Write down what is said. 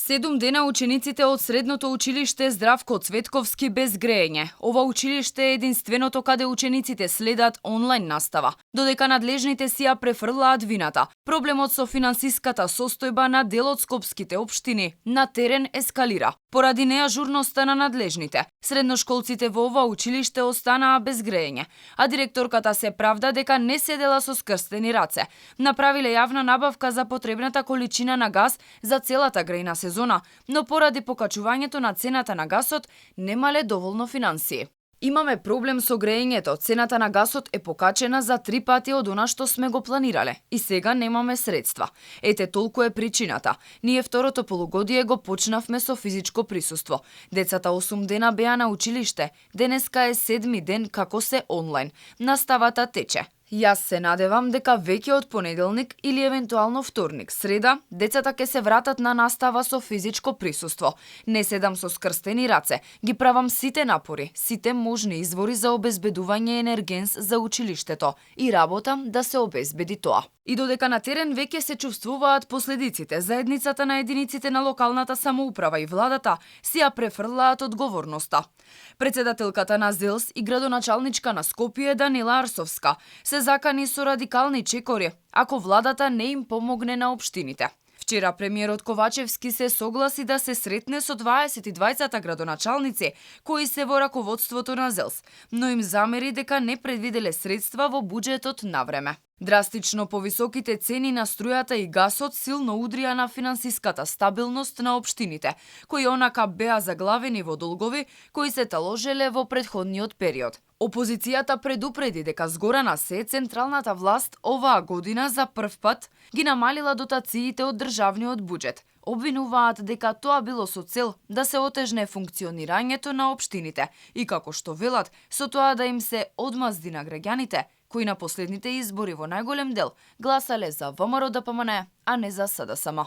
7 дена учениците од средното училиште Здравко Цветковски без греење. Ова училиште е единственото каде учениците следат онлайн настава, додека надлежните си ја префрлаат вината. Проблемот со финансиската состојба на дел од скопските општини на терен ескалира поради неажурноста на надлежните. Средношколците во ова училиште останаа без греење, а директорката се правда дека не седела со скрстени раце. Направиле јавна набавка за потребната количина на газ за целата грејна сезона, но поради покачувањето на цената на гасот немале доволно финансии. Имаме проблем со греењето, цената на гасот е покачена за 3 пати од она што сме го планирале и сега немаме средства. Ете толку е причината. Ние второто полугодие го почнавме со физичко присуство. Децата 8 дена беа на училиште, денеска е 7 ден како се онлайн. Наставата тече. Јас се надевам дека веќе од понеделник или евентуално вторник, среда, децата ќе се вратат на настава со физичко присуство. Не седам со скрстени раце, ги правам сите напори, сите можни извори за обезбедување енергенс за училиштето и работам да се обезбеди тоа. И додека на терен веќе се чувствуваат последиците, заедницата на единиците на локалната самоуправа и владата си ја префрлаат одговорноста. Председателката на ЗЕЛС и градоначалничка на Скопје Данила Арсовска се закани со радикални чекори ако владата не им помогне на општините. Вчера премиерот Ковачевски се согласи да се сретне со 22 градоначалници кои се во раководството на ЗЕЛС, но им замери дека не предвиделе средства во буџетот навреме. Драстично повисоките цени на струјата и гасот силно удрија на финансиската стабилност на општините, кои онака беа заглавени во долгови кои се таложеле во претходниот период. Опозицијата предупреди дека згора се централната власт оваа година за прв пат ги намалила дотациите од државниот буџет. Обвинуваат дека тоа било со цел да се отежне функционирањето на општините и како што велат, со тоа да им се одмазди на граѓаните кои на последните избори во најголем дел гласале за ВМРО ДПМН, а не за СДСМ.